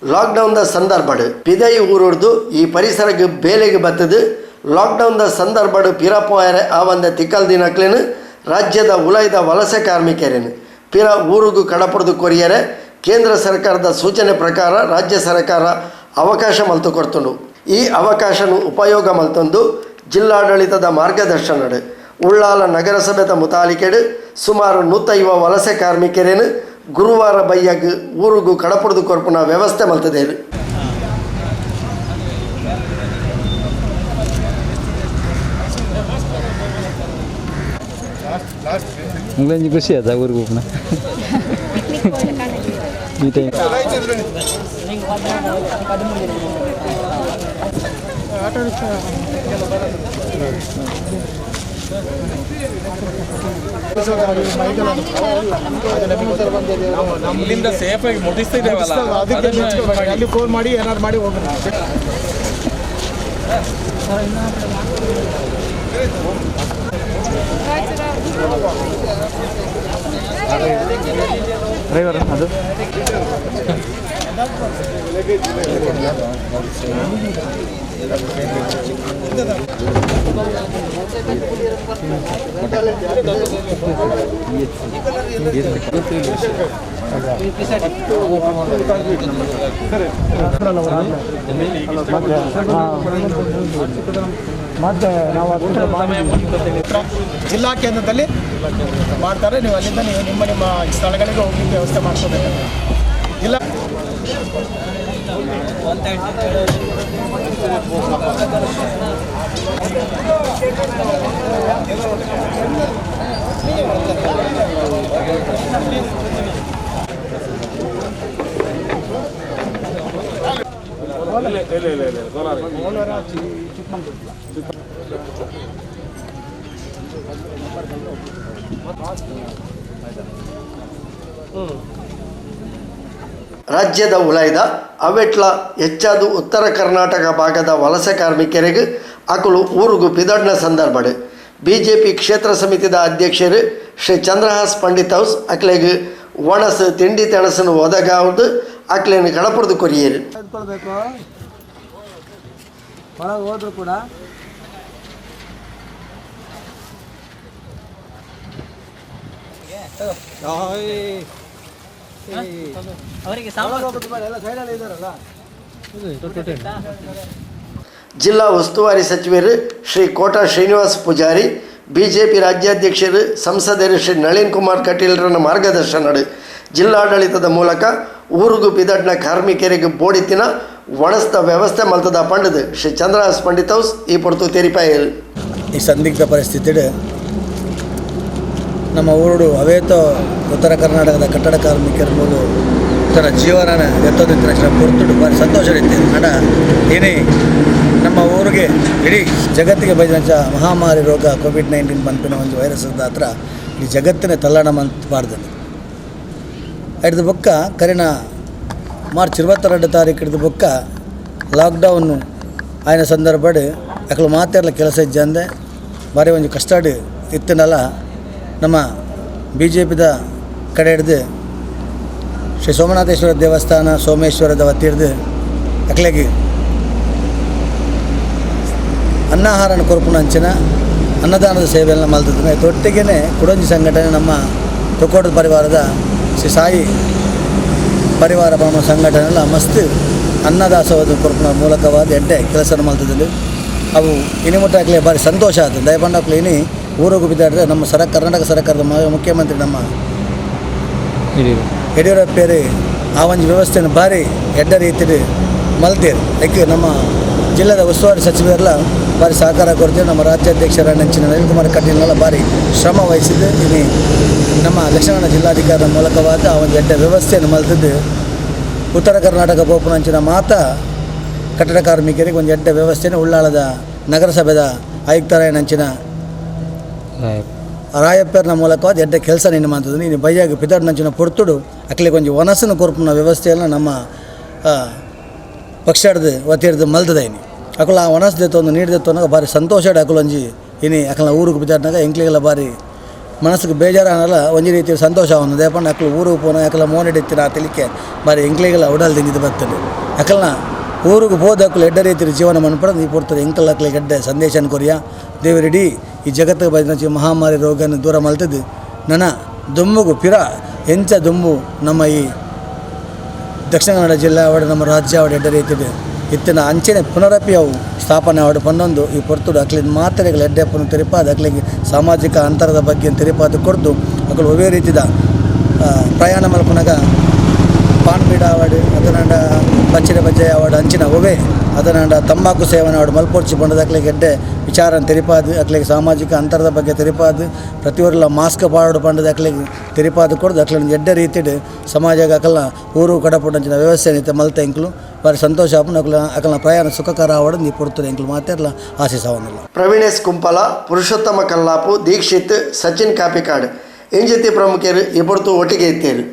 Lockdown the ಸಂದರ್ಭಡ್ ಪಿದೈ ಊರುಡ್ದು ಈ ಪರಿಸರಕ್ಕೆ ಬೇಲೆಗೆ ಬತ್ತದು lockdown the ಸಂದರ್ಭಡ್ ಪಿರಪೋಯರೆ ಆವಂದ ತಿಕ್ಕಲ್ ದಿನಕ್ಲೇನು ರಾಜ್ಯದ ಉಲೈದ ವಲಸೆ ಕಾರ್ಮಿಕರೇನು ಪಿರ ಊರುಗು ಕಡಪುಡ್ದು ಕೊರಿಯರೆ ಕೇಂದ್ರ ಸರ್ಕಾರದ ಸೂಚನೆ ಪ್ರಕಾರ ರಾಜ್ಯ ಸರ್ಕಾರ ಅವಕಾಶ ಮಲ್ತು ಕೊಡ್ತುಂಡು. ಈ ಅವಕಾಶನು ಉಪಯೋಗ ಮಲ್ತೊಂದು ಜಿಲ್ಲಾಡಳಿತದ ಮಾರ್ಗದರ್ಶನಡು ಉಳ್ಳಾಲ ನಗರಸಭೆದ ಮುತಾಲಿಕೆಡು ಸುಮಾರು 150 ವಲಸೆ ಕಾರ್ಮಿಕರೇನು ಗುರುವಾರ ಬಯ್ಯಗ್ ಊರುಗು ಕಡಪುಡ್ದು ಕೊರ್ಪುನ ವ್ಯವಸ್ಥೆ ಮಲ್ತದೇರು. ನಿಮ್ಗೆ ಖುಷಿ ಆಯ್ತಾ ಊರಿಗೆ ಹೋಗೋಣ ಈ ಟೈಮ್? ಇಲ್ಲಿಂದ ಸೇಫ್ ಆಗಿ ಮುಟ್ಟಿಸ್ತಿದ್ದೇವಲ್ಲ, ಅದಕ್ಕೆ ಅಲ್ಲಿ ಫೋನ್ ಮಾಡಿ ಏನಾದ್ರು ಮಾಡಿ ಹೋಗ್ರಿ. ಡ್ರೈವರ್ ಅದು ಜಿಲ್ಲಾ ಕೇಂದ್ರದಲ್ಲಿ ಮಾಡ್ತಾರೆ. ನೀವು ಅಲ್ಲಿಂದ ನೀವು ನಿಮ್ಮ ನಿಮ್ಮ ಸ್ಥಳಗಳಿಗೆ ಹೋಗ್ಲಿಕ್ಕೆ ವ್ಯವಸ್ಥೆ ಮಾಡ್ಕೋಬೇಕಾಗುತ್ತೆ. ಜಿಲ್ಲಾ ರಾಜ್ಯದ ಉಲೈದ ಅವೆಟ್ಲ ಹೆಚ್ಚಾದು ಉತ್ತರ ಕರ್ನಾಟಕ ಭಾಗದ ವಲಸೆ ಕಾರ್ಮಿಕರಿಗೆ ಅಕುಲು ಊರುಗು ಪಿದಡ್ನ ಸಂದರ್ಭಡ್ ಬಿಜೆಪಿ ಕ್ಷೇತ್ರ ಸಮಿತಿದ ಅಧ್ಯಕ್ಷರು ಶ್ರೀ ಚಂದ್ರಹಾಸ್ ಪಂಡಿತ್ ಹೌಸ್ ಅಕ್ಲೆಗ್ ಒಣಸು ತಿಂಡಿ ತೆಣಸನ್ನು ಒದಗಾವದು ಅಕ್ಲೇನು ಕಡಪುಡ್ದು ಕೊರಿಯರು. ತೆಗೆದುಕೊಳ್ಬೇಕು. ಒಳಗೆ ಹೋದ್ರು ಕೂಡ ಅವರಿಗೆ ಎಲ್ಲ ಸೈಡಲ್ಲಿ ಇದ್ದಾರಲ್ಲ. ಜಿಲ್ಲಾ ಉಸ್ತುವಾರಿ ಸಚಿವರು ಶ್ರೀ ಕೋಟ ಶ್ರೀನಿವಾಸ್ ಪೂಜಾರಿ, ಬಿಜೆಪಿ ರಾಜ್ಯಾಧ್ಯಕ್ಷರು ಸಂಸದರು ಶ್ರೀ ನಳಿನ್ ಕುಮಾರ್ ಕಟೀಲ್ರನ್ನ ಮಾರ್ಗದರ್ಶನಡು ಜಿಲ್ಲಾಡಳಿತದ ಮೂಲಕ ಊರುಗು ಬಿದಡ್ನ ಕಾರ್ಮಿಕರಿಗೆ ಬೋಡಿತಿನ ಒಣಸ್ತ ವ್ಯವಸ್ಥೆ ಮಲ್ತದ ಪಂಡದು ಶ್ರೀ ಚಂದ್ರಹಾಸ್ ಪಂಡಿತ್ ಹೌಸ್ ಈ ಪೊರ್ತು ತೆರಿಪಾಯಲ್. ಈ ಸಂದಿಗ್ಧ ಪರಿಸ್ಥಿತಿಡು ನಮ್ಮ ಊರುಡು ಅವೇತೋ ಉತ್ತರ ಕರ್ನಾಟಕದ ಕಟ್ಟಡ ಕಾರ್ಮಿಕರ ಮೂಲ ತನ್ನ ಜೀವನನ ಎತ್ತೊಂದಿತ್ತಿನ ಪೊರ್ತುಡು ಭಾರಿ ಸಂತೋಷ ಇತ್ತು. ಹಣ ಏನೇ ನಮ್ಮ ಊರಿಗೆ ಇಡೀ ಜಗತ್ತಿಗೆ ಬೈದಂಚ ಮಹಾಮಾರಿ ರೋಗ ಕೋವಿಡ್-19 ಪನ್ಪಿನ ಒಂದು ವೈರಸ್ ಹತ್ರ ಈ ಜಗತ್ತಿನ ತಲ್ಲಣ ಮಂತ್ ಹಿಡ್ದು ಬೊಕ್ಕ ಕರಿನ ಮಾರ್ಚ್ 22 ತಾರೀಕು ಹಿಡ್ದು ಬೊಕ್ಕ ಲಾಕ್ಡೌನು ಆಯ್ನ ಸಂದರ್ಭಡ್ ಅಕಲು ಮಾತೆರ್ಲ ಕೆಲಸ ಇಜ್ಜಂದೆ ಭಾರಿ ಒಂಜಿ ಕಷ್ಟಡ್ ಇತ್ತಿನಲ್ಲ. ನಮ್ಮ ಬಿ ಜೆ ಪಿದ ಕಡೆ ಹಿಡ್ದು ಶ್ರೀ ಸೋಮನಾಥೇಶ್ವರ ದೇವಸ್ಥಾನ ಸೋಮೇಶ್ವರದ ವತಿ ಹಿಡ್ದು ಅಕ್ಲೆಗ್ ಅನ್ನಾಹಾರನ ಕೊರ್ಪುನ ಅಂಚಿನ ಅನ್ನದಾನದ ಸೇವೆಯನ್ನು ಮಲ್ತದ. ಒಟ್ಟಿಗೆ ಕುಡಂಜಿ ಸಂಘಟನೆ ನಮ್ಮ ತೊಕ್ಕೋಟದ ಪರಿವಾರದ ಶ್ರೀ ಸಾಯಿ ಪರಿವಾರ ಪರಮ ಸಂಘಟನೆಲ್ಲ ಮಸ್ತ್ ಅನ್ನದಾಸೋಹದ ಕೊರ್ಪುನ ಮೂಲಕವಾದ ಎಡ್ಡೆ ಕೆಲಸ ಮಲ್ತದಲ್ಲಿ ಅವು ಇನಿ ಮುಟ್ಟ ಅಕ್ಲೆ ಭಾರಿ ಸಂತೋಷ ಆಯ್ತು. ದಯಪಂಡ ಅಕ್ಲೆ ಇನಿ ಊರಿಗೆ ಬಿದ್ದಾಡ್ರೆ ನಮ್ಮ ಕರ್ನಾಟಕ ಸರ್ಕಾರದ ಮುಖ್ಯಮಂತ್ರಿ ನಮ್ಮ ಯಡಿಯೂರಪ್ಪೇರಿ ಆ ಒಂದು ವ್ಯವಸ್ಥೆಯನ್ನು ಭಾರಿ ಎಡ್ಡ ರೀತಿಯಲ್ಲಿ ಮಲ್ತೇರು. ಅದಕ್ಕೆ ನಮ್ಮ ಜಿಲ್ಲೆದ ಉಸ್ತುವಾರಿ ಸಚಿವರೆಲ್ಲ ಭಾರಿ ಸಹಕಾರ ಕೊಡ್ತೀವಿ. ನಮ್ಮ ರಾಜ್ಯಾಧ್ಯಕ್ಷರ ನೆಂಚಿನ ನಳಿನ್ ಕುಮಾರ್ ಕಟೀಲ್ನೆಲ್ಲ ಭಾರಿ ಶ್ರಮ ವಹಿಸಿದ್ದು ಇನಿ ನಮ್ಮ ದಕ್ಷಿಣ ಕನ್ನಡ ಜಿಲ್ಲಾಧಿಕಾರಿಯ ಮೂಲಕವಾದ ಆ ಒಂದು ಎಡ್ಡ ವ್ಯವಸ್ಥೆಯನ್ನು ಮಲ್ತಿದ್ದು ಉತ್ತರ ಕರ್ನಾಟಕ ಬೋಪುನಂಚಿನ ಮಾತಾ ಕಟ್ಟಡ ಕಾರ್ಮಿಕರಿಗೆ ಒಂದು ಎಡ್ಡ ವ್ಯವಸ್ಥೆಯನ್ನು ಉಳ್ಳಾಳದ ನಗರಸಭೆದ ಆಯುಕ್ತರಾಯನಂಚಿನ ರಾಯಪ್ಪರ್ನ ಮೂಲಕವಾದ ಎಡ್ಡ ಕೆಲಸ ನಿನ್ನ ಮಾಡ್ತದೆ. ನೀನು ಬಯ್ಯಾಗ ಪಿದಡ್ನಂಚಿನ ಪೊರ್ತುಡು ಅಕ್ಲಿಗೆ ಒಂಜಿ ವನಸನ ಕೊರ್ಪುನ ವ್ಯವಸ್ಥೆಯನ್ನು ನಮ್ಮ ಪಕ್ಷಡ್ದು ವತಿರ್ದು ಮಲ್ತದ. ಇನಿ ಅಕುಲು ಆ ವನಸ್ ದೆತ್ತೊಂದು ನೀರು ದೆತ್ತೊಂದಾಗ ಭಾರಿ ಸಂತೋಷ ಅಕುಲು ಒಂಜಿ ಇನಿ ಅಕಲ್ನ ಊರಿಗೆ ಬಿದ್ದಾಡ್ನಾಗ ಎಂಕ್ಲಿಗೆಲ್ಲ ಭಾರಿ ಮನಸ್ಸಿಗೆ ಬೇಜಾರಾನಲ್ಲ, ಒಂಜಿ ರೀತಿ ಸಂತೋಷ ಆವೊಂದು. ದಾಯೆ ಅಕ್ಲು ಊರಿಗೆ ಪೋನ ಅಕಲ ಮೋನೆಡ್ ಇತ್ತಿನ ಆ ತೆಲಿಕೆ ಬಾರಿ ಎಂಕ್ಲೆಗೆಲ ಉಡಲ್ ದಿಂಜಿದ್ ಬತ್ತುಂಡು. ಅಕಲ್ನ ಊರಿಗೆ ಪೋದು ಅಕ್ಲು ಎಡ್ಡೆ ರೀತಿಯ ಜೀವನ ಮನ್ಪಡ ಈ ಪೊರ್ತುಡು ಎಂಕಲ್ ಅಕ್ಲೆಗ್ ಎಡ್ಡೆ ಸಂದೇಶನ ಕೊರಿಯ. ದೇವರಿಡೀ ಈ ಜಗತ್ತಿಗೆ ಬೈದಿನಂಚಿ ಮಹಾಮಾರಿ ರೋಗನ ದೂರ ಮಲ್ತದ್ದು ನನ ದುಂಬುಗು ಪಿರ ಎಂಚ ದುಂಬು ನಮ್ಮ ಈ ದಕ್ಷಿಣ ಕನ್ನಡ ಜಿಲ್ಲೆ ಆವಡ್, ನಮ್ಮ ರಾಜ್ಯ ಆವಡ್ ಎಡ್ಡೆ ರೀತಿಡ್ ಇತ್ತಿನ ಅಂಚನೆ ಪುನರಪಿ ಅವು ಸ್ಥಾಪನೆ ಆವಡ್ ಪನ್ನೊಂದು ಈ ಪೊರ್ತುಡು ಅಕ್ಲಿನ ಮಾತೆರೆಗ್ಲ ಎಡ್ಡೆಪ್ಪುನು ತೆರಿಪಾದ್, ಅಕ್ಲೆಗ್ ಸಾಮಾಜಿಕ ಅಂತರದ ಬಗ್ಗೆ ತೆರಿಪಾದ್ ಕೊರ್ದು, ಅಕುಲು ಒವ್ವೇ ರೀತಿದ ಪ್ರಯಾಣ ಮಲ್ಪುನಗ ಪಾನ್ ಬೀಡ ಆವಡ್, ಅದನಾಂಡ ಬಚ್ಚಿರೆ ಬಜ್ಜಾಯಿ ಆವಡ್, ಅಂಚಿನ ಒವ್ವೇ ಅದನಾಂಡ ತಂಬಾಕು ಸೇವನೆ ಆವಡ್ ಮಲ್ಪೊಡ್ಚಿ ಪಂಡದ್ ಅಕ್ಲೆಗ್ ಎಡ್ಡೆ ವಿಚಾರ ತೆರಿಪಾದ್, ಅಕ್ಲೆಗ್ ಸಾಮಾಜಿಕ ಅಂತರದ ಬಗ್ಗೆ ತೆರಿಪಾದ್, ಪ್ರತಿಯೊರ್ಲ ಮಾಸ್ಕ್ ಪಾಡೊಡು ಪಂಡದ್ ಅಕ್ಲೆಗ್ ತೆರಿಪಾದ್ ಕೊರ್ದು, ಅಕ್ಲೆನ ಎಡ್ಡೆ ರೀತಿಡ್ ಸಮಾಜಗ್ ಅಕಲ್ನ ಊರು ಕಡಪುಡಂಚಿನ ವ್ಯವಸ್ಥೆ ಇತ್ತೆ ಮಲ್ತ ಎಂಕ್ಲು ಬಾರಿ ಸಂತೋಷ ಆಪುಂಡು. ಅಕಲ್ನ ಅಕಲ್ನ ಪ್ರಯಾಣ ಸುಖಕರ ಆವಡ್ ಈ ಪೊರ್ತುಡು ಎಂಕ್ಲು ಮಾತೆರ್ಲ ಆಶಿಸವೊಂದುಲ್ಲ. ಪ್ರವೀಣ್ ಎಸ್ ಕುಂಪಲ, ಪುರುಷೋತ್ತಮ ಕಲ್ಲಾಪು, ದೀಕ್ಷಿತ್, ಸಚಿನ್ ಕಾಪಿಕಾಡ್ ಇಂಚಿತ್ತಿ ಪ್ರಮುಖರು ಈ ಪೊರ್ತು ಒಟ್ಟಿಗೆ ಇತ್ತೇರು.